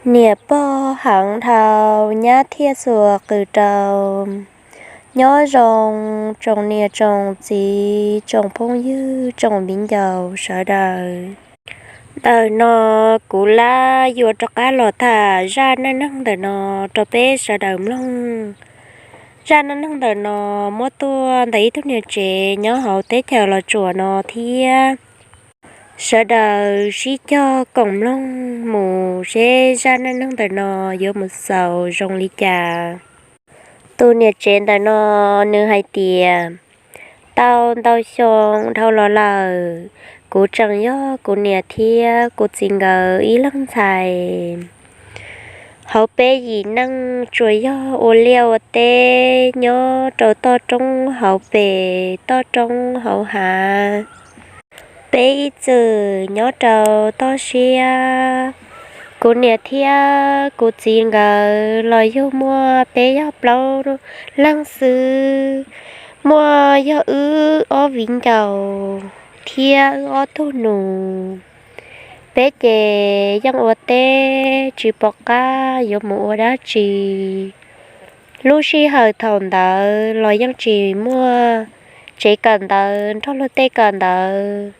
Niam pog heev dhau, nyab thiaj xuas qws rau. Nyob zoo tsoom niam tsoom txiv, tsoom phooj ywg, tsoom viv ncaus sawv daws. Ntawm no kuv lab yuav rov qab los tham zaj neej neeg ntawm no rau peb sawv daws mloog. Zaj neej neeg ntawm no muab tuaj ntawm ib tug niam tsev nyob hauv teb chaws Los Tsuas no thiab. Sawv daws sib cog koom mloog mus seb zaj neej neeg ntawm no yuav mus xaus zoo li cas. Tus niam tsev ntawm no nws hais tias, tau ntau xyoo dhau los lawm, kuv tseem yog kuv niam thiab kuv txiv nkawd ib leeg ntxhais. Hauv peb yim neej tsuas yog ua liaj ua teb nyob rau toj roob hauv pes, toj roob hauv hav. Peb ib txwm nyob rau toj siab. Kuv niam thiab kuv txiv nkawd los yug muaj peb yog plaub leeg xwb. Muaj yog wb ob viv ncaus thiab wb ob tug nus. Peb ces yeej ua teb tsis pom qab yuav mus ua dab tsi. Lub sij hawm thaum ntawd los yeej tsis muaj tsev kawm ntawv nrog luag tej kawm ntawv.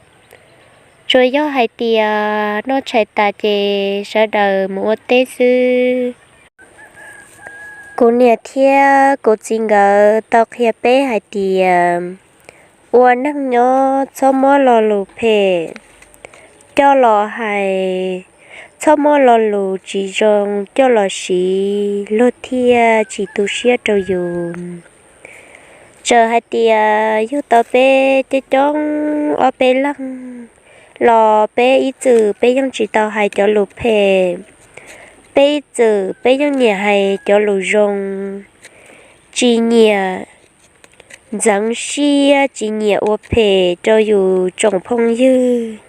Tsuas yog hais tias noj tshais tas ces sawv daws mus ua teb xwb. Kuv niam thiab kuv txiv nkawd tau qhia peb hais tias, ua neeg nyob txhob muab lo lus phem coj los hais, txhob muab lo lus tsis zoo coj los siv, luag thiaj tsis tu siab rau yus. Txawm hais tias yug tau peb coob coob ob peb leeg los peb ib txwm peb yeej tsis tau hais cov lus phem. Peb ib txwm peb yeej nyiam hais cov lus zoo, tsis nyiam ntxeev siab, tsis nyiam ua phem rau yus tsoom phooj ywg.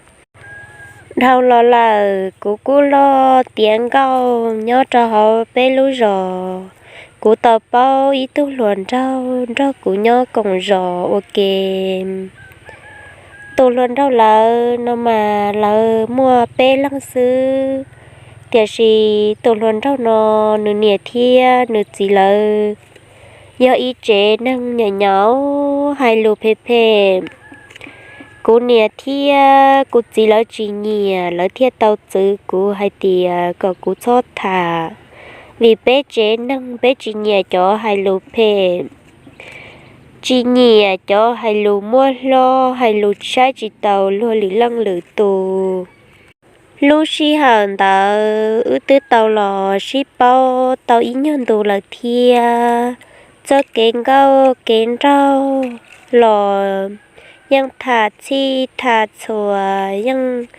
Dhau los lawm kuv kuj loj tiav nkauj nyob rau hauv peb lub zos. Kuv tau paub ib tug hluas nraug nrog kuv nyob koom zos ua ke. Tus hluas nraug lawv no mas lawv muaj peb leeg xwb, tiam sis tus hluas nraug no nws niam thiab nws txiv lawv yog ib tsev neeg nyaum nyaum hais lus phem phem. Kuv niam thiab kuv txiv lawv tsis nyiam, lawv thiaj tau txwv kuv hais tias kom kuv txhob tham, vim peb tsev neeg peb tsis nyiam cov hais lus phem, tsis nyiam cov hais lus muab hlob, hais lus saib tsis taus luag lwm leej lwm tus. Lub sij hawm ntawd wb twb tau los sib paub tau ib nyuag ntu lawm thiab. Txoj kev nkauj kev nraug los yeej tham txhij tham txhua, yeej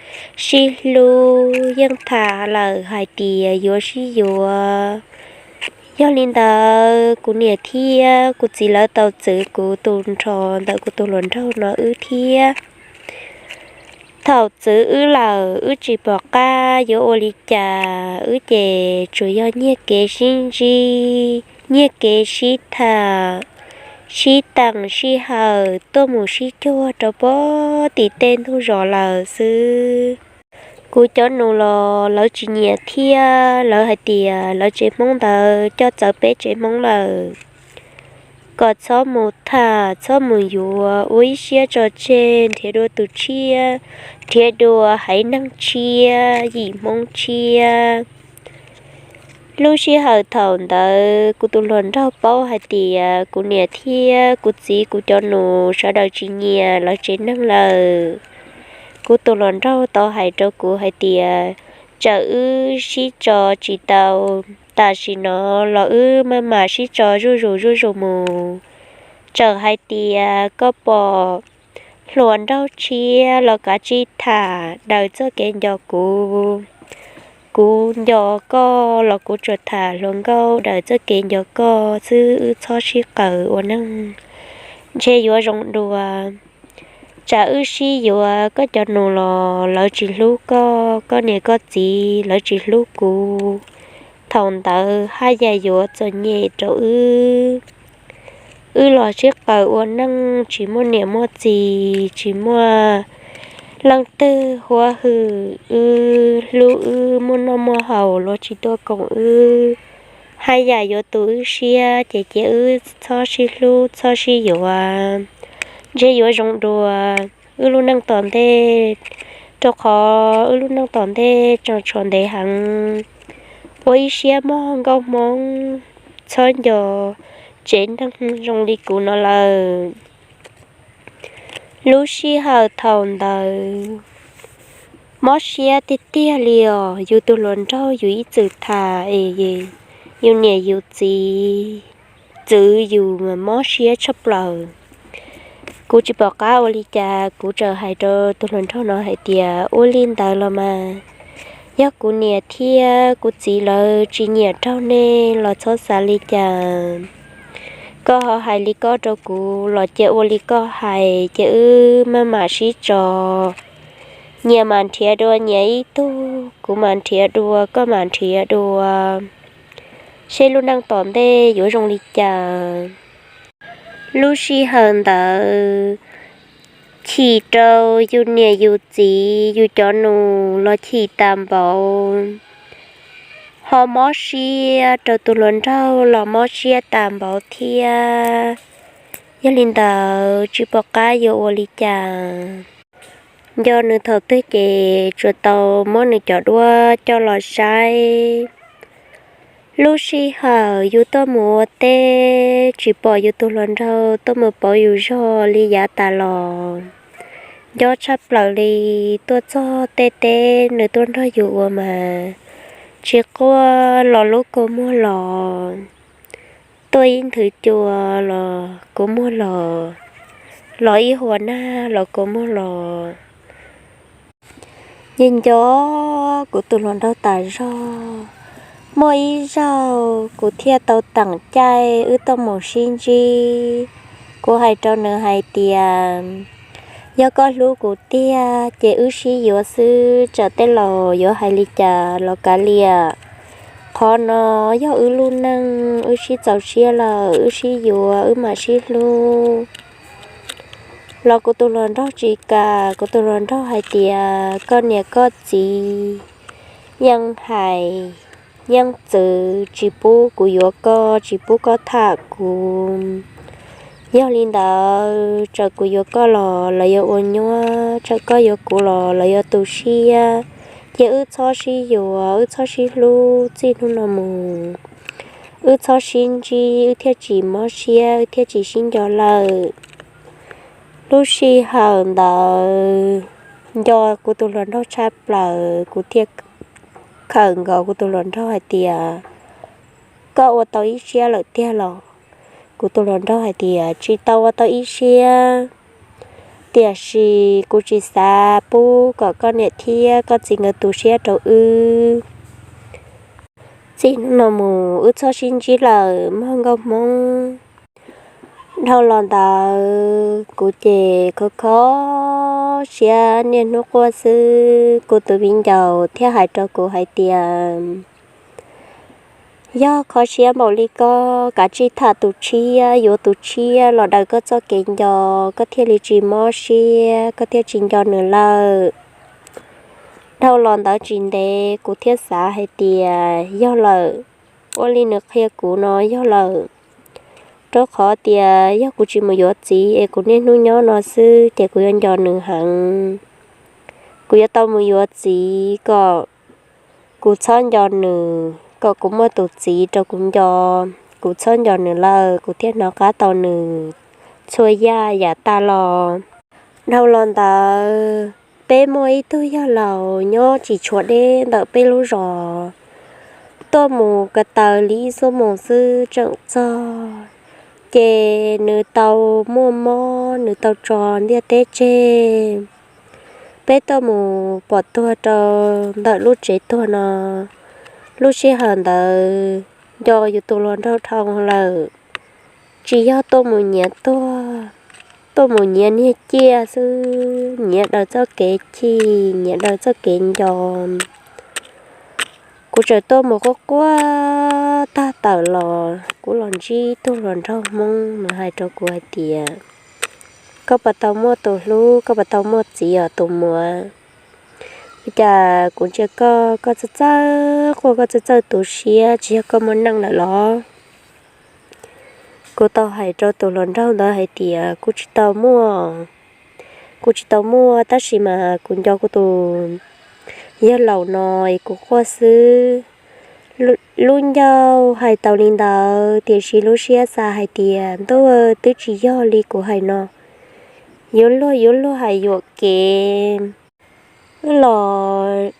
sib hlub, yeej tham lawm hais tias yuav sib yuav. Yog li ntawd kuv niam thiab kuv txiv lawv tau txwv kuv tu nrho ntawm kuv tus hluas nraug no wb thiab. Thaum txwv wb lawm wb tsis pom qab yuav ua li cas, wb ces tsuas yog nyiag kev sib ntsib, nyiag kev sib tham, sib teem sij hawm tuaj mus sib cuag rau pem tim tej ntug zos lawm xwb. Kuv cov nus los lawv tsis nyiam thiab, lawv hais tias lawv tsev Hmoob ntawd coj txawv peb tsev Hmoob lawm, kom txhob mus tham txhob mus yuav, ua ib siab tso tseg, nrhiav dua tus tshiab, nrhiav dua haiv neeg tshiab, yim Hmoob tshiab. Lub sij hawm thaum ntawd kuv tus hluas nraug paub hais tias kuv niam thiab kuv txiv kuv cov nus sawv daws tsis nyiam lawv tsev neeg lawm. Kuv tus hluas nraug tau hais rau kuv hais tias, tsam wb sib tso tsis tau tam sim no los wb maj mam sib tso zuj zus zuj zus mus. Tsam hais tias koj pom hluas nraug tshiab los kav tsij tham daws txoj kev nco kuv, kuv nco koj los kuv tsuas tham hluas nkauj daws txoj kev nco koj xwb, wb txhob sib qawm ua neeg, ntshe yuav zoo dua. Tsam wb sib yuav koj cov nus los lawv tsis hlub koj, koj niam koj txiv lawv tsis hlub kuv, thaum ntawd haj yam yuav txom nyem rau wb. Wb los sib qawm ua neej tsis muaj niam muaj txiv, tsis muaj Leej twg huab hwm wb, hlub wb, muaj noj muaj haus los tsis tuaj koom wb, haj yam yuav tu wb siab ces cia wb txhob sib hlub txhob sib yuav, ntshe yuav zoo dua wb lub neej tom ntej, rau qhov wb lub neej tom ntej tseem tshuav ntev heev. Ua ib siab mog nkauj hmoob, txhob nco tsev neeg zoo li kuv no lawm. Lub sij hawm thaum ntawd mob siab tiag tiag li os. Yus tus hluas nraug yus ib txwm tham es yus niam yus txiv txwv yus mas mob siab tshaj plaws. Kuv tsis pom qab ua li cas, kuv txawm hais rau tus hluas nraug no hais tias, ua li ntawd los mas, yog kuv niam thiab kuv txiv lawv tsis nyiam raug nej los txhob xav li cas. Koj ho hais li koj rau kuv los cia ua li koj hais, ces wb maj mam sib tso. Nyias mam nrhiav dua nyias ib tug, kuv mam nrhiav dua koj mam nrhiav dua, seb lub neej tom ntej yuav zoo li cas. Lub sij hawm ntawd chim rau yus niam yus txiv yus cov nus los chim tas npaum, ho mob siab rau tus hluas nraug los mob siab tas npaum thiab. Yog li ntawd tsis pom qab yuav ua li cas, nco nws thaum twg ces tsuas tau muab nws cov duab coj los saib. Lub sij hawm yus tuaj mus ua teb tsis pom yus tus hluas nraug tuaj mus pauv yus zog li yav tas los, nco tshaj plaws li. Tuaj txog tej teb nws tuaj nrog yus ua mas tsis quaj los lub kua muag los, tuaj ib nthwv cua los kua muag los, los ib hua nag los kua muag los. Yeej nco kuv tus hluas nraug tas zog. Muaj ib zaug kuv thiaj tau teem caij wb tuaj mus sib ntsib. Kuv hais rau nws hais tias, yog koj hlub kuv tiag ces wb sib yuav xwb, tsam tej laus yuav hais li cas los kav liam. Qhov no yog wb lub neej, wb sib txaus siab lawm wb sib yuav wb mam sib hlub. Los kuv tus hluas nraug tsis kam, kuv tus hluas nraug hais tias koj niam koj txiv yeej hais yeej txwv tsis pub kuv yuav koj, tsis pub koj tham kuv. Yog li ntawd tsam kuv yuav koj los lawv yuav ua nyuab, tsam koj yuav kuv los lawv yuav tu siab. Ces wb txhob sib yuav, wb txhob sib hlub txij hnub no mus. Wb txhob sib ntsib, wb thiaj tsis mob siab, wb thiaj tsis sib nco lawm. Lub sij hawm ntawd nco kuv tus hluas nraug tshaj plaws, kuv thiaj khawm nkaus kuv tus hluas nraug hais tias, koj ua tau ib siab lawm tiag los? Kuv tus hluas nraug hais tias, tsis tau ua tau ib siab, tiam sis kuv tsis xav pub kom koj niam thiab koj txiv nkawd tu siab rau wb. Txij hnub no mus wb txhob sib ntsib lawm mog nkauj hmoob. Dhau los ntawd kuv ces khov kho siab niaj hnub quaj xwb. Kuv tus viv ncaus thiaj hais rau kuv hais tias, yog kho siab npaum li koj, kav tsij tham tus tshiab, yuav tus tshiab los daws koj txoj kev nco, koj thiaj li tsis mob siab, koj thiaj tsis nco nws lawm. Dhau los ntawd tsis ntev kuv thiaj xav hais tias yog lawm, ua li nws qhia kuv no yog lawm. Rau qhov tias yog kuv tsis mus yuav txiv es kuv niaj hnub nyob no xwb ces kuv yuav nco nws heev. Kuv yuav tau mus yuav txiv kom kuv txhob nco nws, kom kuv muaj tus txiv rau kuv nco. Kuv txhob nco nws lawm kuv thiaj hnov qab tau nws txhua yam yav tas los. Dhau los ntawd peb muaj ib tug yawg laus nyob tsis tshuav deb ntawm peb lub zos, tuaj mus ko taw li ib xuab moos xwb tseem txog. Ces nws tau muaj mob, nws tau tso ntiaj teb tseg. Peb tuaj mus pom tuag rau ntawm lub tsev tuag no. Lub sij hawm ntawd nco yus tus hluas nraug dhau lawm, tsis yog tuaj mus nyiav tuag, tuaj mus nyiav niag ciaj xwb, nyiav daws txoj kev chim, nyiav daws txoj kev nco. Kuv tseem tuaj mus quaj quaj tag tawm los kuv los ntsib tug hluas nraug Hmoob, nws hais rau kuv hais tias, koj puas tau muaj tus hlub, koj puas tau muaj txiv os tus muam? Ua cas kuv ntsia koj, koj txawj txawj quaj, koj txawj txawj tu siab, tsis yog koj muaj neej lawm los? Kuv tau hais rau tus hluas nraug ntawd hais tias kuv tsis tau muaj, kuv tsis tau muaj, tab sis mas kuv nco kuv tus yawg laus no es kuv quaj xwb. Lub ncauj hais tau li ntawd, tiam sis lub siab xav hais tias ntuj, twb tsis yog li kuv hais no, yuav luag yuav luag hais yuam kev los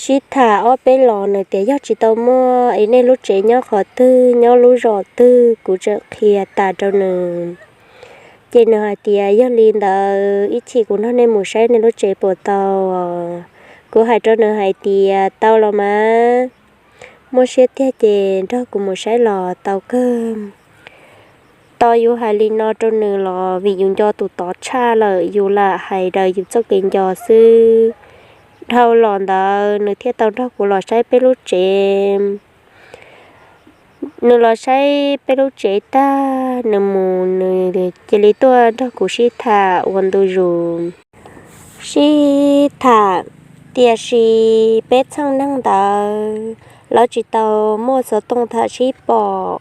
sib tham ob peb los nws tias yog tsis tau muaj es nej lub tsev nyob qhov twg, nyob lub zos twg, kuv tseem qhia tas rau nws. Ces nws hais tias yog li ntawd ib chim kuv nrog nej mus saib nej lub tsev puas tau. Kuv hais rau nws hais tias tau los mas, muaj siab tiag ces nrog kuv mus saib los tau kawg. Tos yus hais li no rau nws los vim yus nco tus tod tshaj lawm, yus lam hais daws yus txoj kev nco xwb. Dhau los ntawd nws thiaj tau nrog kuv los saib peb lub tsev. Nws los saib peb lub tsev tag nws mus, nws cia li tuaj nrog kuv sib tham ua ntu zus. Sib tham, tiam sis peb txheej neeg ntawd lawv tsis tau muaj xov tooj tham sib pom,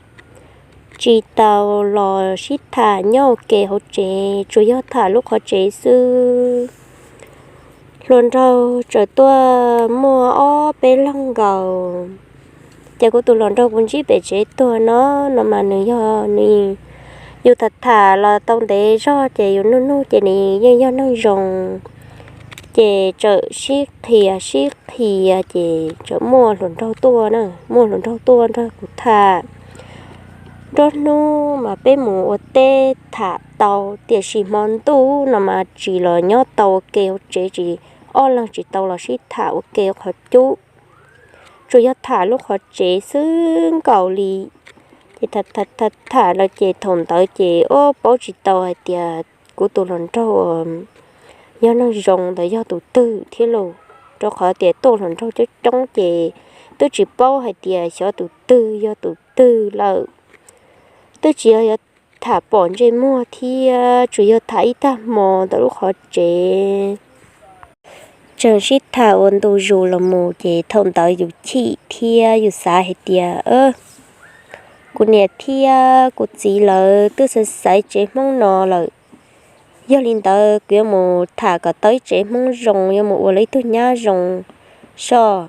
tsis tau los sib tham nyob ua ke hauv tsev, tsuas yog tham lub qhov tsev xwb. Hluas nraug txawm tuaj muaj ob peb leeg nkaus. Ces kuv tus hluas nraug kuv ntsib pem tsev tuag no, no mas nws yog nws, yus tham tham los tau ntev zog ces yus nug nug ces nws yeej yog neeg zoo. Ces txawm sib qhia sib qhia ces txawm muaj hluas nraug tuaj na, muaj hluas nraug tuaj nrog kuv tham. Nruab hnub mas peb mus ua teb tham tau, tiam sis hmo ntuj no mas tsis los nyob tau ua ke hauv tsev, tsis, ob leeg tsis tau los sib tham ua ke qhov cub, tsuas yog tham lub qhov tsev xwb nkaus li. Ces tham tham lawm ces thaum ntawd ces ua paub tsis tau hais tias kuv tus hluas nraug yog neeg zoo ntawd yog tus twg thiab lauj, rau qhov tias tuaj hluas nraug coob coob ces twb tsis paub hais tias xyov tus twg yog tus twg lawm. Twb tsis yog tham pom ntsej muag thiab, tsuas yog tham ib tag hmo ntawm lub qhov tsev. Tseem sib tham ua ntu zus los mus ces thaum ntawd yus chim thiab yus xav hais tias, kuv niam thiab kuv txiv lawv twb xaiv xaiv tsev Hmoob no lawm. Yog li ntawd kuv yuav mus tham kom tau ib tsev Hmoob zoo, yuav mus ua lawv ib tug nyab zoo soj.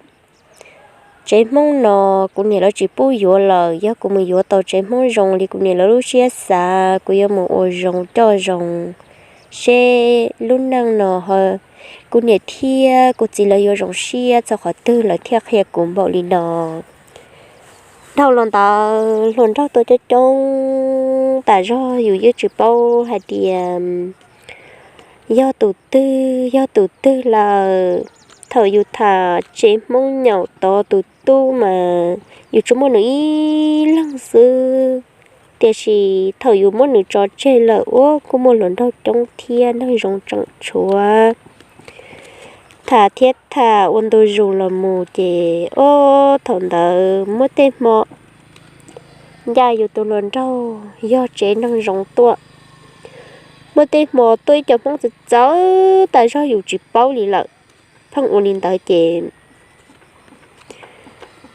Tsev Hmoob no kuv niam lawv tsis pub yuav lawm, yog kuv mus yuav tau tsev Hmoob zoo li kuv niam lawv lub siab xav, kuv yuav mus ua zoo coj zoo, seb lub neej no kuv niam thiab kuv txiv lawv yuav zoo siab txog qhov twg lawv thiaj qhia kuv npaum li no. Dhau los ntawd hluas nraug tuaj coob coob tas zog yus yeej tsis paub hais tias yog tus twg yog tus twg lawm. Thaum yus tham tsev Hmoob nyaum tod tus tub mas yus tsuas muaj nws ib leeg xwb, tiam sis thaum yus muab nws tso tseg lawm ua kuj muaj hluas nraug coob thiab neeg zoo tseem tshuav. Tham thiab tham ua ntu zus los mus ces ua thaum ntawd muaj tej hmo ncaj yus tus hluas nraug yog tsev neeg zoo tuaj. Muaj tej hmo tuaj ib co Hmoob txawv txawv tas zog yus tsis paub li lawm. Pheej ua li ntawd ces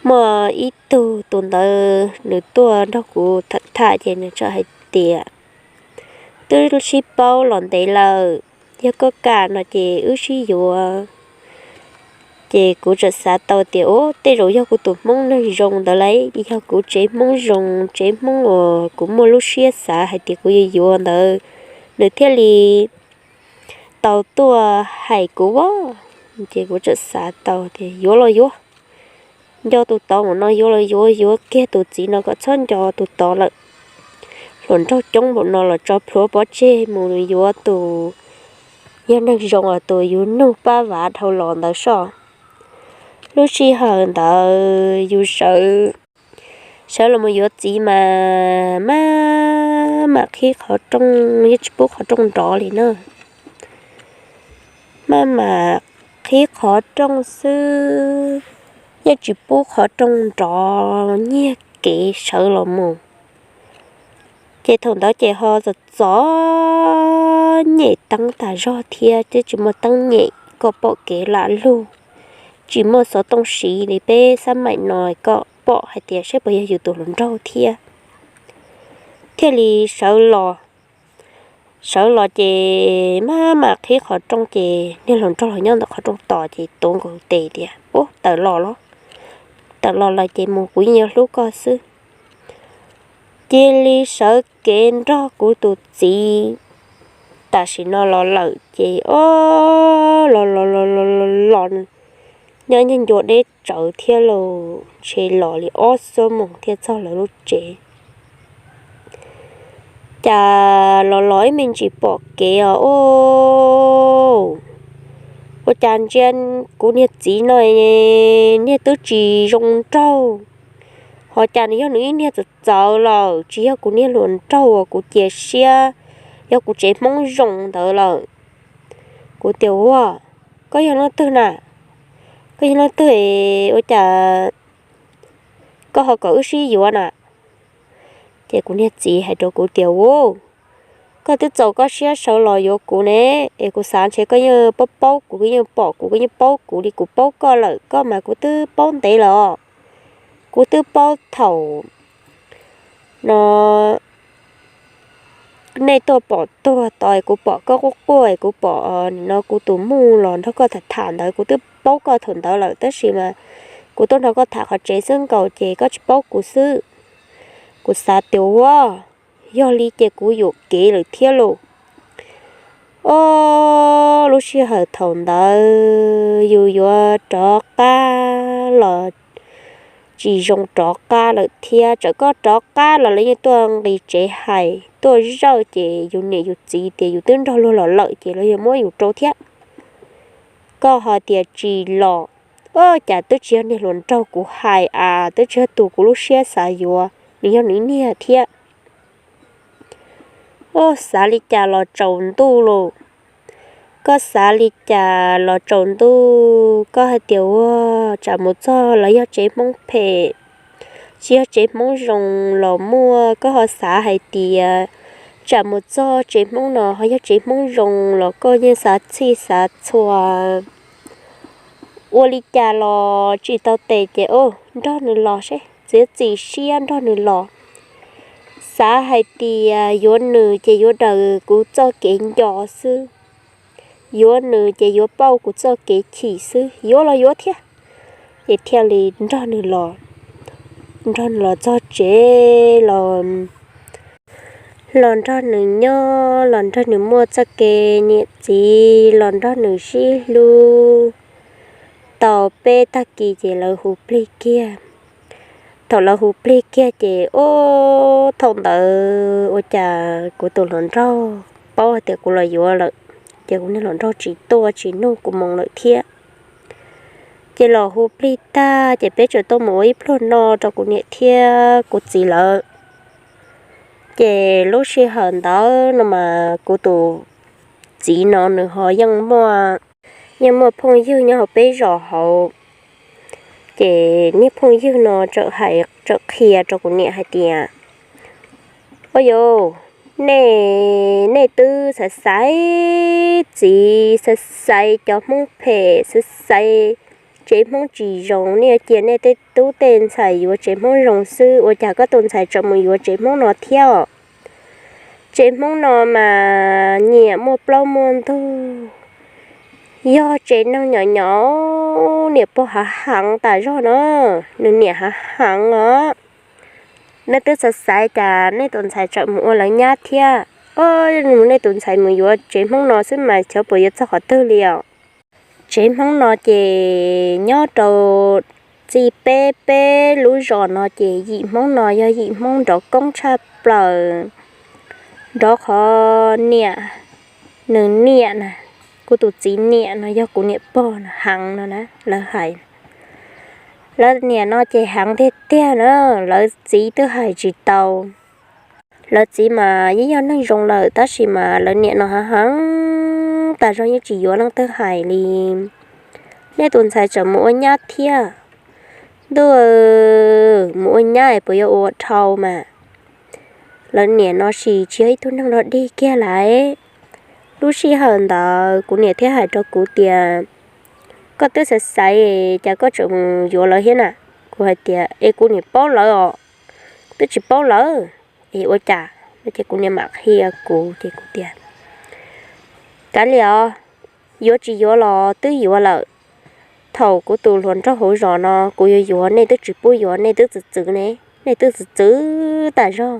muaj ib tug tus ntawd nws tuaj nrog kuv tham tham ces nws txawm hais tias, twb sib paub los ntev lawm, yog koj kam no ces wb sib yuav. Ces kuv txawm xav tau tias, ua tej zaum yog kuv tus Hmoob neeg zoo ntawd lauj, yog kuv tsev Hmoob zoo, tsev Hmoob uas kuv muaj lub siab xav hais tias kuv yuav yuav ntawd, nws thiaj li tau tuaj hais kuv as. Ces kuv txawm xav tau tias yuav los yuav, nco tus tod mus no yuav los yuav, yuav kiag tus txiv no kom txhob nco tus tod lawm. Hluas nraug coob npaum no los tso plhuav pov tseg mus yuav tus yog neeg zoo os, tus yus nug pab vav dhau los ntawd soj. Lub sij hawm ntawd yus sawv, sawv los mus yuav txiv mas maj mam qhib qhov rooj, yeej tsis pub qhov rooj nrov li na. Maj mam qhib qhov rooj xwb, yeej tsis pub qhov rooj nrov, nyiag kev sawv los mus. Ces thaum ntawd ces ho txom txom nyem teeb tas zog thiab, twb tsis muaj teeb nyem kom pom kev lam lug, tsis muaj xov tooj siv li peb xab maim no kom pom hais tias saib puas yog yus tus hluas nraug thiab. Thiaj li sawv los, sawv los ces maj mam qhib qhov rooj ces niag hluas nraug los nyob ntawm qhov rooj tos ces tuav nkaus tes tias, Ub, tawm los los, tawm los lawm ces mus, kuv yeej yuav hlub koj xwb. Cia li sawv kev nrog kuv tus txiv tam sim no los lawm ces o, los los los los los los, nyob ncua deb tsawv thiab los, ntshe los li ob xuab moos thiaj txog lawv lub tsev. Cas los los ib me ntsis pom kev os, ua cas ntsia kuv niag txiv no niag twb tsis zoo nraug, ho cas nws yog nws ib niag txawv txawv lawm, tsis yog kuv niag hluas nraug uas kuv cia siab, yog kuv tsev Hmoob zoo ntawd lawm. Kuv tias, Ua, koj yog leej twg na? Koj yog leej twg es ua cas koj ho kom wb sib yuav na? Ces kuv niag txiv hais rau kuv tias, Ua, koj twb txaus koj siab sawv los yuav kuv ne, es kuv xav ntshe koj yeej paub paub kuv, koj yeej pom kuv, koj yeej paub kuv li kuv paub koj lawm, koj mas kuv twb paub ntev lawm os. Kuv twb paub thaum no nej tuaj pom tuag tod, kuv pom koj quaj quaj, kuv pom nim no kuv tus muj los nrog koj tham tham ntawd, kuv twb paub koj thaum ntawd lawm, tab sis mas kuv tuaj nrog koj tham qhov tsev xwb nkaus ces koj tsis paub kuv xwb. Kuv xav tias, Ua, yog li ces kuv yuam kev lawm thiab lauj. O, lub sij hawm thaum ntawd yus yuav rov qab los tsis zoo rov qab lawm thiab, txawm koj rov qab los lawv yeej tuaj nqis tsev hais tuaj zawj ces yus niam yus txiv tias yus twb nrog luag los lawm ces lawv yuav muab yus rau thiab. Koj ho tias tsis los, o, cas twb tsis yog niag hluas nraug kuv hais as, twb tsis yog tus kuv lub siab xav yuav, nws yog nws niag thiab. O, xav li cas los tsaus ntuj lauj. Koj xav li cas los tsaus ntuj, koj hais tias, Ua, tsam mus txog los yog tsev Hmoob phem, tsis yog tsev Hmoob zoo los muaj, koj ho xav hais tias tsam mus txog tsev Hmoob no ho yog tsev Hmoob zoo los koj yeej xav txhij xav txhua. Ua li cas los tsis tau tes ces, o, nrog nws los seb, txiav txim siab nrog nws los. Xav hais tias yuav nws ces yuav daws kuv txoj kev nco xwb, yuav nws ces yuav pauj kuv txoj kev chim xwb, yuav los yuav thiab. Ces thiaj li nrog nws los, nrog nws los txog tsev los, los nrog nws nyob, los nrog nws muaj txoj kev niam txiv, los nrog nws sib hlub. Tau peb tag kis ces lawv hu plig kiag. Thaum lawv hu plig kiag ces, o, thaum ntawd ua cas kuv tus hluas nraug paub hais tias kuv los yuav lawm, ces kuv niag hluas nraug tsis tuaj tsis nug kuv moo lawm thiab. Ces los hu plig tag ces peb tseem tuaj mus ua ib pluag no rau kuv niam thiab kuv txiv lawv. Ces lub sij hawm ntawd no mas kuv tus txiv no nws ho yeej muaj, yeej muaj phooj ywg nyob hauv peb zos hauv. Ces niag phooj ywg no txawm hais, txawm qhia rau kuv niam hais tias, Ua yus, nej, nej twb xaiv xaiv txiv, xaiv xaiv cov Hmoob phem, xaiv xaiv tsev Hmoob tsis zoo, nej yuav cia nej tej tub tej ntxhais yuav tsev Hmoob zoo xwb, ua cas koj tus ntxhais tseem mus yuav tsev Hmoob no thiab os? Tsev Hmoob no mas nyiam muaj plaub muaj ntug, yog tsev neeg nyob nyob, niam pog hav heev tas zog no, nws niam hav heev os. Nej twb xaiv xaiv cas nej tus ntxhais tseem mus ua lawv nyab thiab? O, nej tus ntxhais mus yuav tsev Hmoob no xwb mas xyov puas yuav txog qhov twg li os. Tsev Hmoob no ces nyob rau txij peb, peb lub zos no ces yim Hmoob no yog yim Hmoob nrov koob tshaj plaws. Nrov qhov niam, nws niam na, kuv tus txiv niam no yog kuv niam pog na, heev no na, lawv hais. Lawv niam no ces heev tiag tiag na, lawv txiv twb hais tsis tau. Lawv txiv mas yeej yog neeg zoo lawm tab sis mas lawv niam no hav heev tas zog, yeej tsis yuav leej twg hais li. Nej tus ntxhais tseem mus ua nyab thiab. Ntuj, mus ua nyab es puas yuav ua dhau mas? lawv niam no sis tsis yog ib tug neeg dog dig kiag lawm. Lub sij hawm ntawd kuv niam thiaj hais rau kuv tias, koj twb xaiv xaiv, cas koj tseem mus yuav lawv thiab na? Kuv hais tias, es kuv niam paub lawv os, twb tsis paub lawv, es ua cas? Ces kuv niam mam qhia kuv ces kuv tias, kav liam os, yuav tsis yuav los twb yuav lawm. Thaum kuv tus hluas nraug hauv zos no kuv yuav yuav nej twb tsis pub yuav, nej twb txwv txwv ne, nej twb txwv txwv tas zog.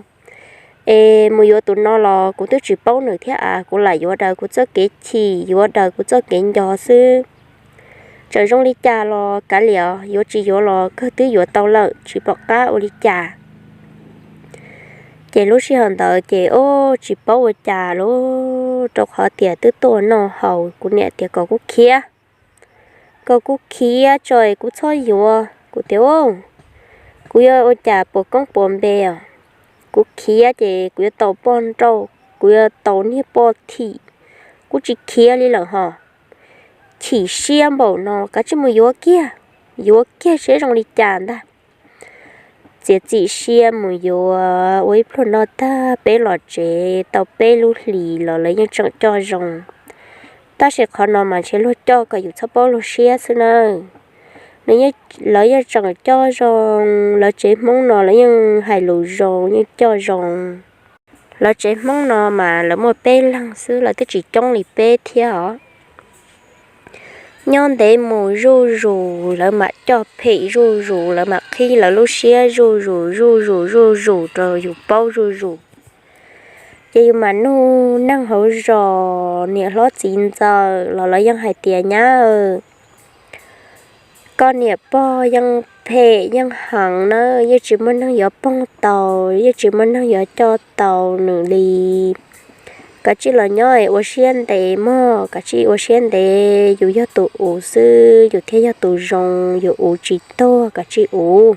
Es mus yuav tus no los kuv twb tsis paub nws thiab av, kuv lam yuav daws kuv txoj kev chim, yuav daws kuv txoj kev nco xwb. Txawm zoo li cas los kav liam, yuav tsis yuav los kawg twb yuav tau lawm, tsis pom qab ua li cas. Ces lub sij hawm ntawd ces ub tsis paub ua cas lauj, rau qhov tias twb tuaj noj haus, kuv niam tias kom kuv khiav, kom kuv khiav tso es kuv txhob yuav. Kuv tias, kuv yuav ua cas puas koob puas npe os? Kuv khiav ces kuv yuav tau poj nrauj, kuv yuav tau niag poj thim, kuv tsis khiav li lawm hos. Chim siab npaum no kav tsij mus yuav kiag, yuav kiag seb zoo li cas ntag. Txiav txim siab mus yuav, ua ib pluag noj tag peb los tsev tau peb lub hlis los lawv yeej tseem coj zoo. Tab sis qhov no mas ntshe luag coj kom yus txhob paub luag siab xwb nawb. Nws, lawv yeej tseem coj zoo, lawv tsev Hmoob no lawv yeej hais lus zoo, yeej coj zoo. Lawv tsev Hmoob no mas lawv muaj peb leeg xwb, lawv twb tsis coob li peb thiab os. Nyob ntev mus zuj zus lawv mam coj phem zuj zus, lawv mam qhib lawv lub siab zuj zus zuj zus zuj zus rau yus paub zuj zus. Ces yus mam nug neeg hauv zos, niam hlob txiv ntxawm los lawv yeej hais tias, nyab, koj niam pog yeej phem yeej heev na, yeej tsis muaj neeg yuav pog tau, yeej tsis muaj neeg yuav coj tau nws li. Kav tsij los nyob es ua siab ntev mog, kav tsij ua siab ntev, yus yog tus uv xwb yus thiaj yog tus zoo, yus uv tsis tuag, kav tsij uv.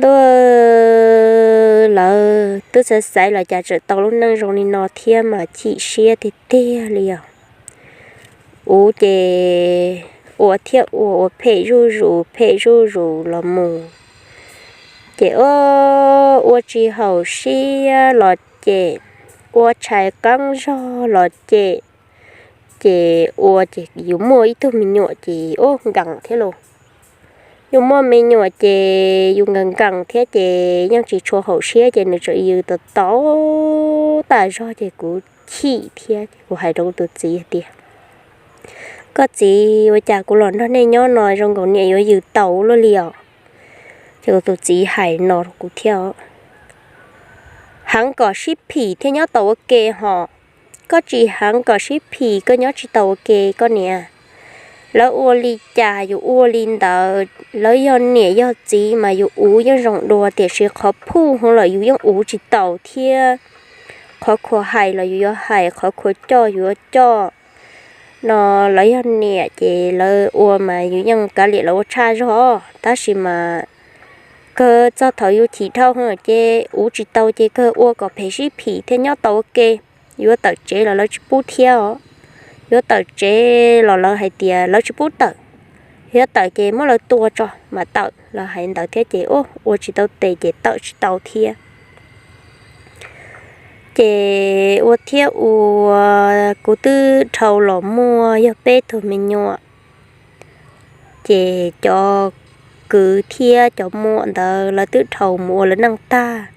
Ntuj, lawv twb xaiv xaiv los cas tseem tau lub neej zoo li no thiab mas chim siab tiag tiag li os. Uv ces ua thiab ua, ua phem zuj zus phem zuj zus los mus. Ces ua tsis haum siab los cem, ua tshais qeeb zog los cem. Ces ua ces yus muaj ib tug me nyuam ces ua nkees thiab los. Yus muaj me nyuam ces yus nkees nkees thiab ces yeej tsis tshua haum siab ces nws tseem yws tau tau tas zog ces kuv chim thiab ces kuv hais rau kuv tus txiv hais tias, koj txiv, ua cas kuv los nrog nej nyob no zoo nkaus niam yuav yws tau luaj li os? Ces kuv tus txiv hais no rau kuv thiab, heev kom sib phim thiaj nyob tau ua ke hos. Koj tsis heev kom sib phim koj nyob tsis tau ua ke koj niam. Lawv ua li cas yus ua li ntawd, lawv yog niam yog txiv mas yus uv yeej zoo dua tiam sis qhov phuj hwv lawm yus yeej uv tsis taus thiab. Qhov khuas hais los yus yuav hais, qhov khuas coj yus yuav coj. No lawv yog niam ces lawv ua mas yus yeej kav liam lawv ua tshaj zog, tab sis mas kawg txog thaum yus chim dhau ces uv tsis tau ces kawg ua kom phem sib phim thiaj nyob tau ua ke. Yuav tawm tsev los lawv tsis pub thiab os. Yuav tawm tsev los lawv hais tias lawv tsis pub tawm. Yuav tawm ces muab lawv tua tso mam tawm, lawv hais ntawd thiab ces ua tsis tau tes ces tawm tsis tau thiab. Ces ua thiab ua, kuv twb dhau los muaj yog peb tug me nyuam. Ces cov kwv thiab cov muam ntawd lawv twb dhau mus ua lawv neej tag.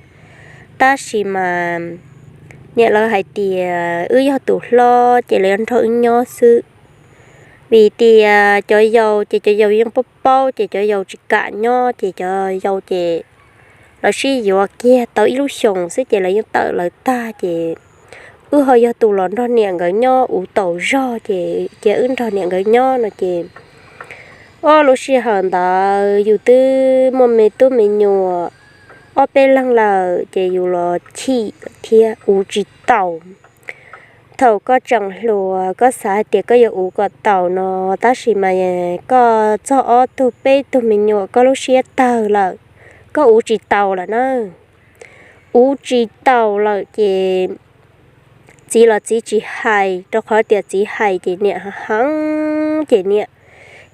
Tab sis mas niam lawv hais tias wb yog tus hlob ces lawv yuav nrog wb nyob xwb. Vim tias cov yau ces cov yau yeej paub paub ces cov yau tsis kam nyob ces cov yau ces lawv sib yuav kiag tau ib lub xyoos xwb ces lawv yeej tawm lawv tag ces wb ho yog tus los nrog niam nkawd nyob uv taus zog ces cia wb nrog niam nkawd nyob no ces, ob lub sij hawm ntawd yus twb muaj me tub me nyuam ob peb leeg lawm ces yus los chim thiab uv tsis taus. Thaum koj tseem hluas koj xav hais tias koj yuav uv kom taus no, tab sis mas koj txog ob tug peb tug me nyuam koj lub siab tawg lawm, koj uv tsis taus lawm na. Uv tsis taus lawm ces txiv los txiv tsis hais, rau qhov tias txiv hais ces niam heev ces niam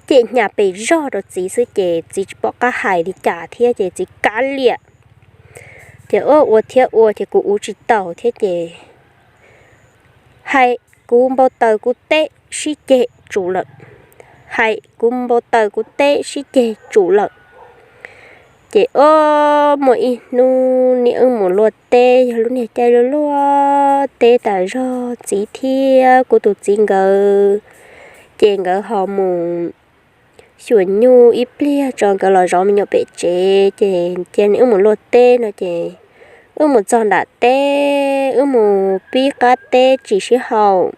cem hnyav pes zog rau txiv xwb ces txiv tsis pom qab hais li cas thiab ces txiv kav liam. Ces ua ua thiab ua ces kuv ua tsis taus thiab ces hais kuv npau taws kuv teb sib ceg tsum lawm, hais kuv npau taws kuv teb sib ceg tsum lawm. Ces o, muaj ib hnub niam wb mus luaj teb, yog lub niag caij luaj luaj teb tas zog, txiv thiab kuv tus txiv nkawd ces nkawd ho mus xyuas nyuj ib pliag tso nkawd los zov me nyuam pem tsev, ces cia wb mus luaj teb no ces wb mus txog nram teb, wb mus pib qab teb tsis sib haum.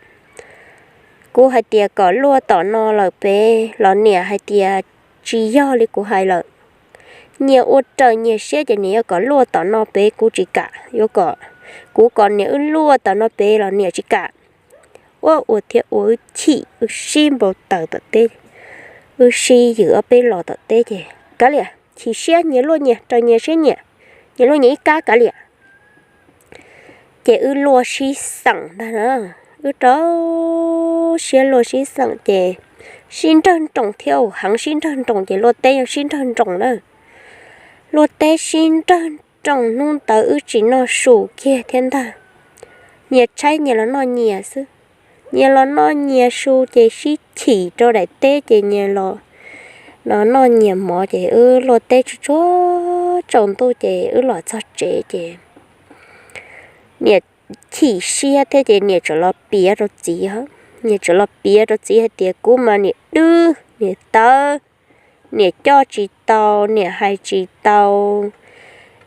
Kuv hais tias kom luaj tom no lawm pem los niam hais tias tsis yog li kuv hais lawm. Nyias ua raws nyias siab ces niam yuav kom luaj tom no pem kuv tsis kam, yuav kom kuv kom niam wb luaj tom no pem los niam tsis kam. Ua ua thiab ua wb chim, wb sib npau taws tom teb, wb sib yws ob peb los tom teb ces kav liam, chim siab nyias luaj nyias raws nyias siab nyiam, nyias luaj nyias ib kab kav liam. Ces wb luaj sib xeem ntag na, wb rau siab luaj sib xeem ces sib nrawg nroos thiab, heev sib nrawg nroos ces luaj teb yog sib nrawg nroos na. Luaj teb sib nrawg nroos hnub ntawd wb tsis noj su kiag thiab ntag. Nyias tshaib nyias los noj nyias xwb, nyias los noj nyias su ces sib chim rau daim teb ces nyias los noj nyias mov ces wb luaj teb tsuag tsuag tsaus ntuj ces wb los txog tsev ces niam chim siab thiab ces niam txawm los piav rau txiv, niam txawm los piav rau txiv hais tias kuv mas niam dwb niam tawv, niam coj tsis tau, niam hais tsis tau.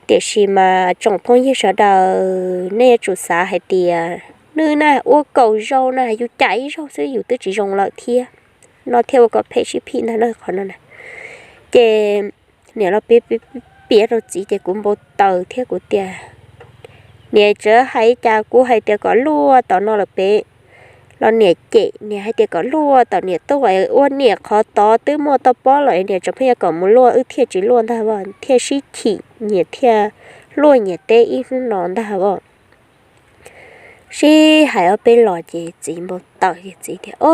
Tiam sis mas tsoom phooj ywg sawv daws nej yuav tsum xav hais tias nws na ua kaum zaus na yus cam ib zaug xwb yus twb tsis zoo lawm thiab no thiaj ua kom phem sib phim ntag na qhov no na. Ces niam los piav rau txiv ces kuv npau taws thiab kuv tias niam tseem hais cas, kuv hais tias kom luaj tom no lawm pem los niam cem, niam hais tias kom luaj tom niam tuaj, ua niam qhov tod twb muaj toj pob lawm niam tseem pheej yuav kom mus luaj wb thiaj tsis luaj ntag as, thiaj sib chim nyias thiaj luaj nyias teb ib hnub no ntag as. Sib hais ob peb los ces txiv npau taws ces txiv tias o,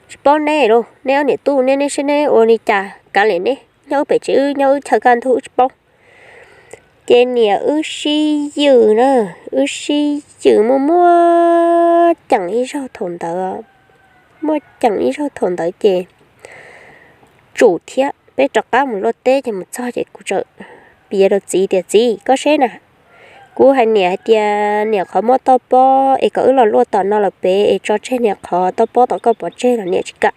tsis paub neb lauj, neb ob niam tub neb, neb saib neb ua li cas kav liam neb, nyob wb pem tsev wb nyob wb chaw kaj ntug wb tsis paub. Ces niam wb sib yws na, wb sib yws muaj muaj ceem ib zaug thaum ntawd, muaj ceem ib zaug thaum ntawd ces tsum thiab peb rov qab mus luaj teb ces mus txog ces kuv txawm piav rau txiv tias txiv koj saib na, kuv hais niam hais tias niam qhov muaj toj pob es kom wb los luaj tom no lawm pem es tso tseg niam qhov toj pob tom koj pov tseg los niam tsis kam.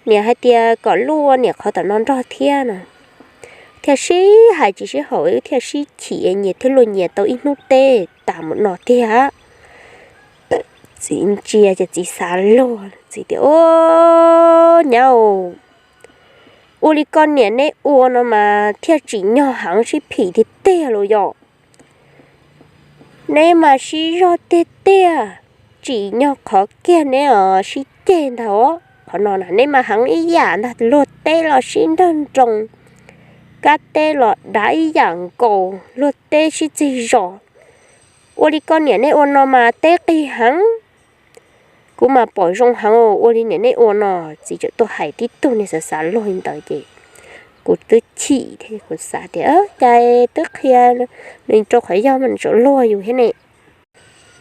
Niam hais tias kom luaj niam qhov tom no nrog thiab no, thiaj sib hais tsis sib haum wb thiaj sib chim nyias thiaj luaj nyias tau ib hnub teb tas mus no tiag. Txiv ntsia ces txiv xav luag, txiv tias o, nyab, ua li koj niam neb ua no mas thiaj tsim nyog heev sib phim tiag tiag los yog. Neb mas sib zog tiag tiag, tsim nyog qhov kiag neb os sib ceg ntag os. Qhov no na neb mas heev ib yam ntag, luag teb los sib nrawg nroos, kab teb los dav ib yam nkaus, luag teb sib txig zos. Ua li koj niam neb ua no mas teb qig heev. Kuv mas pom zoo heev ua li niam neb ua no. Txiv txawm tuaj hais tib tug niag xav xav luag li ntawd ces kuv twb chim thiab kuv xav tias cas twb qhia nws rau qhov yog mas nws tseem luag yus thiab ne.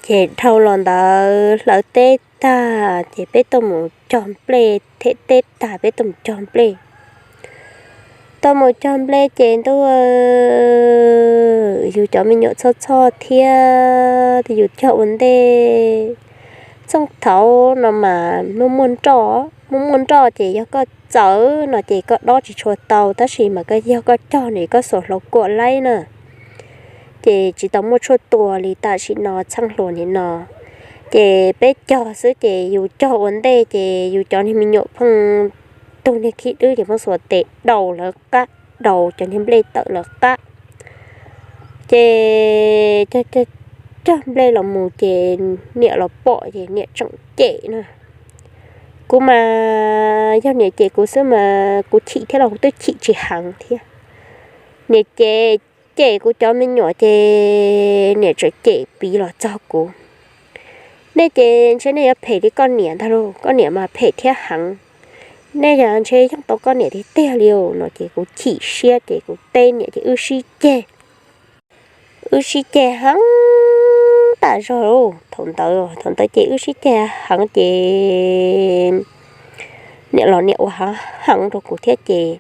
Ces dhau los ntawd hlawv teb tag ces peb tuaj mus cog nplej, them teb tag peb tuaj mus cog nplej. Tuaj mus cog nplej ces ntuj, yus cov me nyuam txhoj txhoj thiab yus cog ua ntej. Txheej thaud no mas muaj muaj nroj, muaj muaj nroj ces yog koj txawv no ces koj dob tsis tshua tau, tab sis mas koj yog koj cog no koj xuas hlauv kuam laib na. Ces tsis tau muaj tshuaj tua li tam sim no txheej hluas nim no. Ces peb cog xwb ces yus cog ua ntej ces yus cov niag me nyuam pheej tug niag khib dwb ces pheej xuas tes daus lawv qab, daus cov niag nplej tawm lawv qab. Ces cog nplej los mus ces niam los pom ces niam tseem cem na. Kuv mas yog niam cem kuv xwb mas kuv chim thiab los kuv twb chim tsis heev thiab. Niam cem, cem kuv cov me nyuam ces niam tseem cem piv los txog kuv. Nej ces ntshe nej yuav phem li koj niam ntag lauj, koj niam mas phem thiab heev. Nej yog ntshe yeej tau koj niam tiag tiag li no ces kuv chim siab ces kuv teb niam ces wb sib ceg. wb sib ceg heev tas zog lauj. Thaum ntawd, thaum ntawd ces wb sib ceg heev ces niam los niam ua heev heev rau kuv thiab ces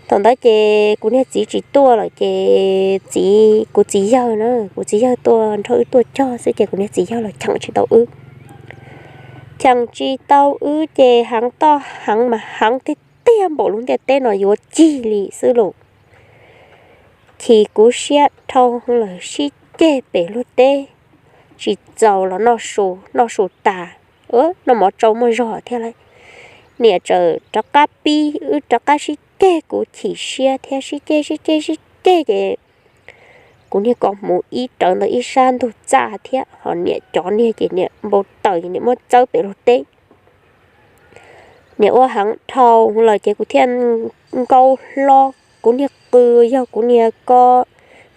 thaum ntawd ces kuv niag txiv tsis tuaj lawm ces txiv, kuv txiv yawg na, kuv txiv yawg tuaj nrog wb tuaj cog xwb ces kuv niag txiv yawg los cheem tsis tau wb. Cheem tsis tau wb ces heev toj heev mas heev tiag tiag npaum lub ntiaj teb no yuav cig li xwb lauj. Chim kuv siab dhau lawm, sib ceg pem luag teb, tsis txaus los noj su, noj su tas, noj mov tsau muaj zog thiab lauj. Niam txawm rov qab pib, wb rov qab sib ceg, kuv chim siab thiab sib ceg sib ceg sib ceg ces kuv niag ko hmuv ib rawv ntawm ib sab ntug txaj thiab ho niam cov niag ces niam npau taws ces niam muab txawb pem luag teb. Niam ua heev dhau lawm ces kuv thiaj nkaus hlo kuv niag qw, yog kuv niag ko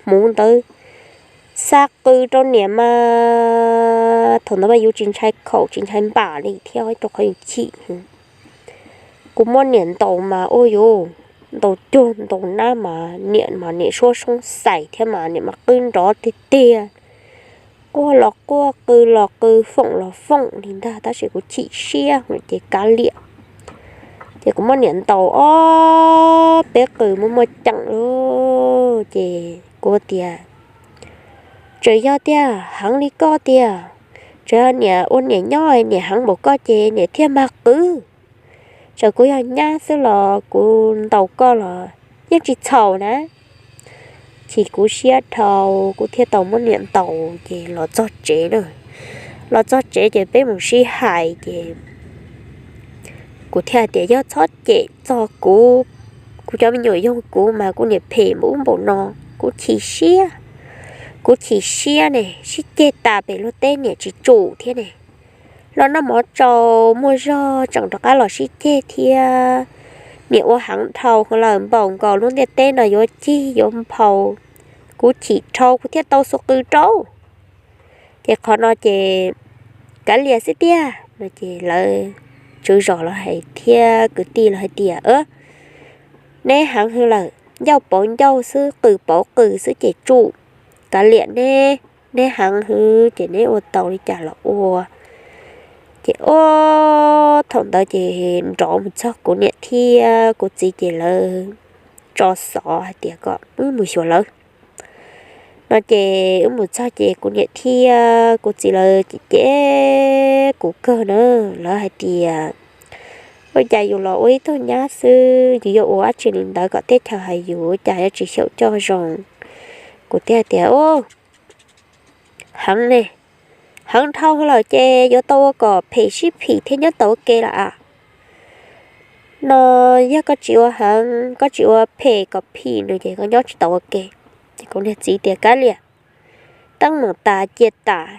hmuv ntawd xa qw rau niam mas thaum ntawd mas yus tsis ntshai khaum tsis ntshai npam li thiab rau qhov yus chim. Kuv muab niam ntaus mas ua yus ntaus cuag ntaus nab mas niam mas niam suab soob xais thiab mas niam mas qw nrov tiag tiag, quaj los quaj qw los qw foom los foom li ntag tab sis kuv chim siab ces kav liam. Ces kuv muab niam ntaus ob peb qws muaj muaj ceem lawm ces kuv tias, tseem yog tiag heev li koj tiag, tseem yog niam ua niam nyob niam heev npaum koj ces niam thiaj mag qw. Txawm kuv yog nyab xwb los kuv ntaus koj los yeej tsis txhaum na. Chim kuv siab dhau kuv thiaj tau muab niam ntaus ces los txog tsev na. Los txog tsev ces peb mus sib hais ces kuv thiaj tias yog txhob cem txog kuv, kuv cov me nyuam yog kuv mas kuv niam phem npaum ub npaum no, kuv chim siab, kuv chim siab ne, sib ceg tas pem luag teb niam tsis tsum thiab ne. Los noj mov tsau muaj zog tseem rov qab los sib ceg thiab. Niam ua heev dhau lawm npaum nkaus lub ntiaj teb no yuav cig yuav nphau, kuv chim dhau kuv thiaj tau xuas qw rau. Ces qhov no ces kav liam xwb tiag no ces lawv tswv zos los hais thiab kwv tij los hais tias neb heev heev lawm, ncauj pauv ncauj xwb qws pauv qws xwb ces tsum, kav liam neb, neb heev heev ces neb ua tau li cas los ua. Ces ob thaum ntawd ces nrov mus txog kuv niam thiab kuv txiv ces lawv tso xov hais tias kom wb mus xyuas lawv no ces wb mus txog ces kuv niam thiab kuv txiv lawv ces cem kuv kawg na. Lawv hais tias ua cas yus los ua ib tug nyab xwb yus yuav ua dab tsi li ntawd kom teb chaws hais yus, ua cas yuav tsis xyaum coj zoo. Kuv thiaj hais tias heev ne, heev dhau lawm ces yuav tau ua kom phem sib phim thiab nyob tau ua ke lawm as. No yog koj tsis ua heev, koj tsis ua phem kom phim no ces koj nyob tsis tau ua ke. Ces kuv niag txiv tias kav liam, teeb meem tas cia tas,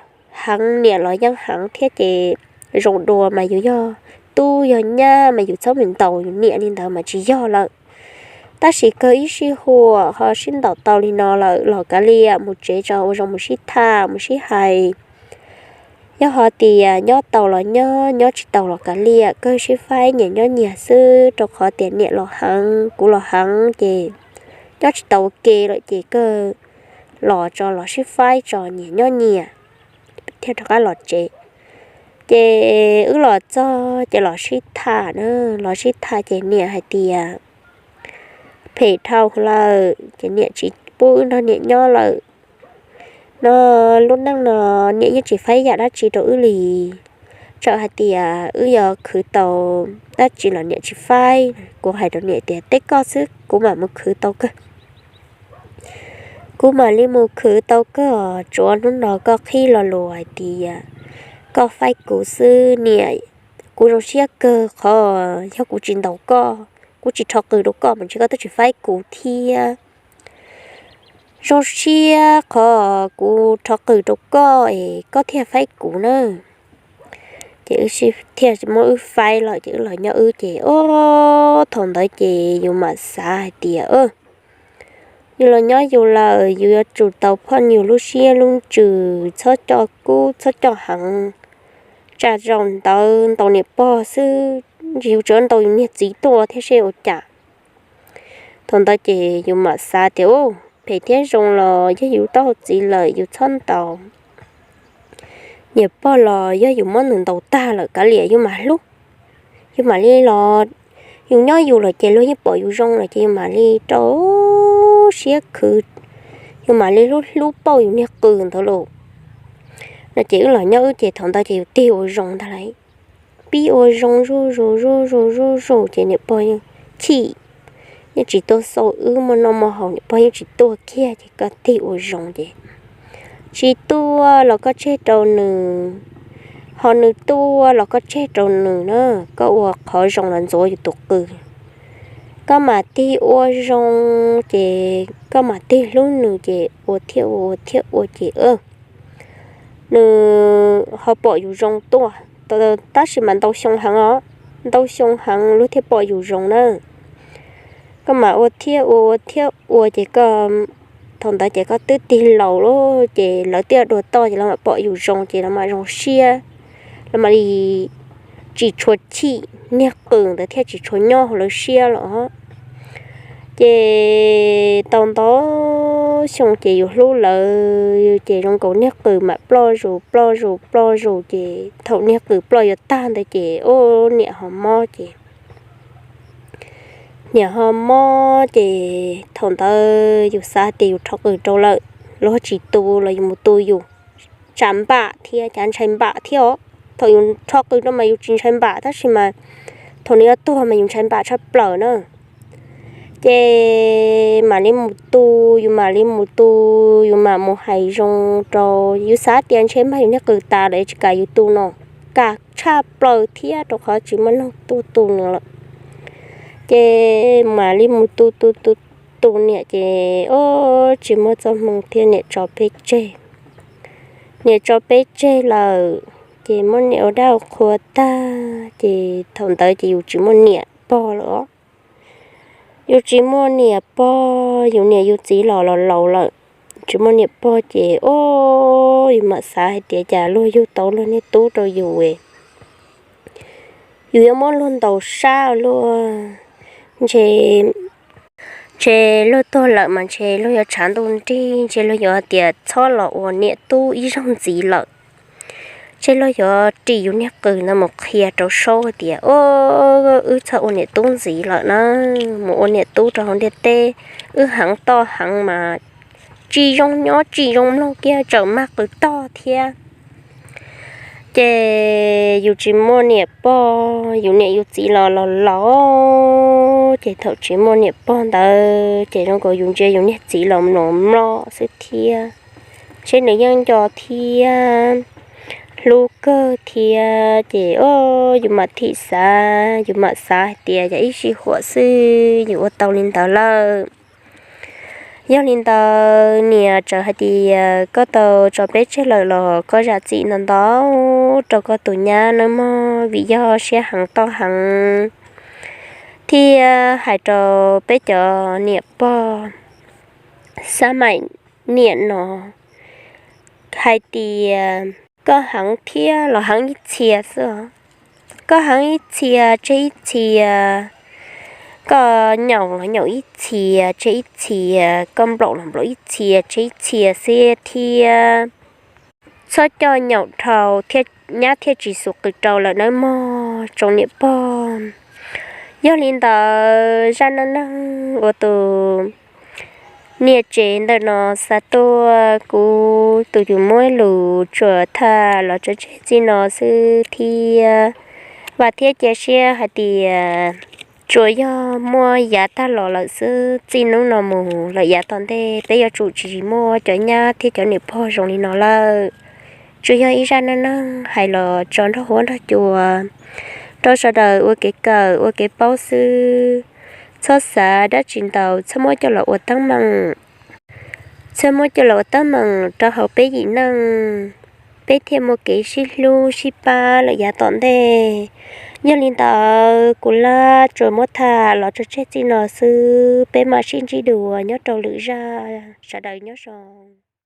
heev niam los yeej heev thiab ces zoo dua mas yus yog tub yog nyab mas yus txhob mus ntaus yus niam li ntawd mas tsis yog lawm. Tab sis kawg ib sij huam ho sib ntaus tau li no lawm los kav liam mus tsev tso ua zoo mus sib tham mus sib hais. Yog ho tias nyob tau los nyob, nyob tsis tau los kav liam, kawg sib faib nyias nyob nyias xwb rau qhov tias niam los heev kuv los heev ces nyob tsis tau ua ke lawm ces kawg los tso los sib faib tso nyias nyob nyias thiaj rov qab los tsev. Ces wb los txog ces los sib tham na, los sib tham ces niam hais tias phem dhau lawm ces niam tsis pub wb nrog niam nyob lawm. No lub neej no niam yeej tsis faib yam dab tsi rau wb li. Txawm hais tias wb yuav khwv tau dab tsi los niam tsis faib. Kuv hais rau niam tias teb koj xwb kuv mam mus khwv tau kawg. Kuv mam li mus khwv tau kawg, tsuav hnub no koj qhib lo lus hais tias koj faib kuv xwb niam. Kuv zoo siab kawg qhov yog kuv tsis ntaus koj, kuv tsis rho qws rau koj mas ntshe koj twb tsis faib kuv thiab. Zoo siab qhov kuv rho qws rau koj es koj thiaj faib kuv na. Ces wb thiaj muab wb faib lawm ces wb los nyob wb ces ob thaum ntawd ces yus mam xav hais tias yus los nyob yus lawm yus yuav tsum tau phooj ywg lub siab lub ntsws, txhob coj kub txhob coj heev. Tsam zaum ntawd ntaus niam pog xwb, ntshe yus tsuav ntaus yus niag txiv tuaj thiab seb ua cas. Thaum ntawd ces yus mam xav tias u phem thiab zoo los yog yus taub hau txiv lawm yus txhob ntaus. Niam pog los yog yus muab nws ntaus tag lawm kav liam yus mam hlub, yus mam li los, yus nyob yus lawm ces luag yeej pom yus zoo lawm ces yus mam li rau siab khwv, yus mam li hlub hlub pauj yus niag qws ntawd lauj. No ces wb los nyob wb ces thaum ntawd ces yus tig ua zoo ntag lauj, pib ua zoo zuj zus zuj zus zuj zus ces niam pog yeej chim, yeej tsis tuaj xauj wb muaj noj muaj haus, niam pog yeej tsis tuaj kiag ces koj tig ua zoo ces tsis tuaj los koj tseg rau nws, ho nws tuaj los koj tseg rau nws na, koj ua qhov zoo los ntxuav yus tus qws. Koj mam tig ua zoo ces koj mam tig hlub nws ces ua thiab ua ua thiab ua ces nws ho pom yus zoo tuaj, tab sis mas ntau xyoo heev os, ntau xyoo heev luag thiaj pom yus zoo na. Koj mam ua thiab ua ua thiab ua ces koj, thaum ntawd ces koj twb tig laus lawm ces lawv twb dua toj ces lawv mam pom yus zoo ces lawv mam zoo siab, lawv mam li tsis tshua chim, niag qws ntawd thiaj tsis tshua nyob hauv lawv siab lawm. Ces tau ntau xyoo ces yus hlub lawv ces zoo nkaus niag qws mam ploj zus ploj zus ploj zus ces thaum niag qws ploj yuav tag ntawd ces ua niam ho mob ces niam ho mob ces thaum ntawd yus xav tias yus rho qws rau lawm, luag tsis tu los yus mus tu yus, tsam npam thiab cas ntshai npam thiab os. Thaum yus rho qws rau mas yus tsis ntshai npam tab sis mas thaum nws yuav tuag mas yus ntshai npam tshaj plaws na. Ces mam li mus tu, yus mam li mus tu, yus mam mus hais zoo rau, yus xav tias ntshe mag yus niag qws tas lawm tsis kam yus tu no, kam tshaj plaws thiab rau qhov tsis muaj neeg tuaj tu nws lawm. Ces mam li mus tu tu tu tu niam ces ua tsis muaj txoj hmoo thiab niam tso peb tseg. Niam tso peb tseg lawm ces muab niam ua dab ua qhua tag ces thaum ntawd ces yus tsis muaj niam pog lawm os. Yus tsis muaj niam pog, yus niam yus txiv los los laus lawm, tsis muaj niam pog ces ua yus mam xav hais tias cas luag yug tau luag niag tub rau yus, yus yuav muab luag ntaus sab luag, ntshe ntshe luag tuag lawm mas ntshe luag yuav tshav ntuj nrig, ntshe luag yuav tias txhob los ua niam tub ib zaug ntxiv lawm. Ntshe luag yuav ris yus niag qws ntawd mus qhia rau saub hais tias, o, wb txhob ua niam tub ntxiv lawm na, mus ua niam tub rau hauv ntiaj teb, wb heev toj heev mas tsis zoo nyob tsis zoo mloog kiag, tseem mag qws tog thiab. Ces yus tsis muaj niam pog, yus niam yus txiv los los laus, ces thaum tsis muaj niam pog ntawd ces zoo nkaus yus ntsia yus niag txiv los mlom mlom xwb thiab, seb nws yeej nco thiab hlub kawg thiab ces, o, yus mam thim xav, yus mam xav hais tias yog ib sij huam xwb yus ua tau li ntawd lawm. Yog li ntawd niam txawm hais tias koj tau tso peb tseg lawm los koj zam txim ntau ntau rau koj tus nyab nawb mog, vim yog siab heev toj heev thiab hais rau peb cov niam pog xab maim niam no hais tias koj heev thiab los heev ib txhia xwb os. Koj heev ib txhia tseg ib txhia, koj nyaum los nyaum ib txhia tseg ib txhia, koj nplaum los nplaum ib txhia tseg ib txhia xwb thiab. Txhob coj nyaum dhau thiab, nyab thiaj tsis xuv qws rau lawm nawb mog tsoom niam pog. Yog li ntawd zaj neej neeg ua tus niam tsev ntawm no xa tuaj, kuv tus twg muab lus tsuas tham los tso tseg txij no xwb thiab. Vam thiab cia siab hais tias tsuas yog muaj yav tag los lawm xwb, txij hnub no mus lawm yav tom ntej peb yuav tsum tsis muaj cov nyab thiab cov niam pog zoo li no lawm. Tsuas yog ib zaj neej neeg hais los tso nrog huab nrog cua rau sawv daws ua kev kawm ua kev paub xwb. Txhob xav dab tsi ntau, txhob muab coj los ua teeb meem, txhob muab coj los ua teeb meem rau hauv peb yim neej, peb thiaj muaj kev sib hlub sib pab lawm yav tom ntej. Yog li ntawd kuv lab tsuas muab tham los tso tseg txij no xwb, peb mam sib ntsib dua nyob rau lwm zaj, sawv daws nyob zoo.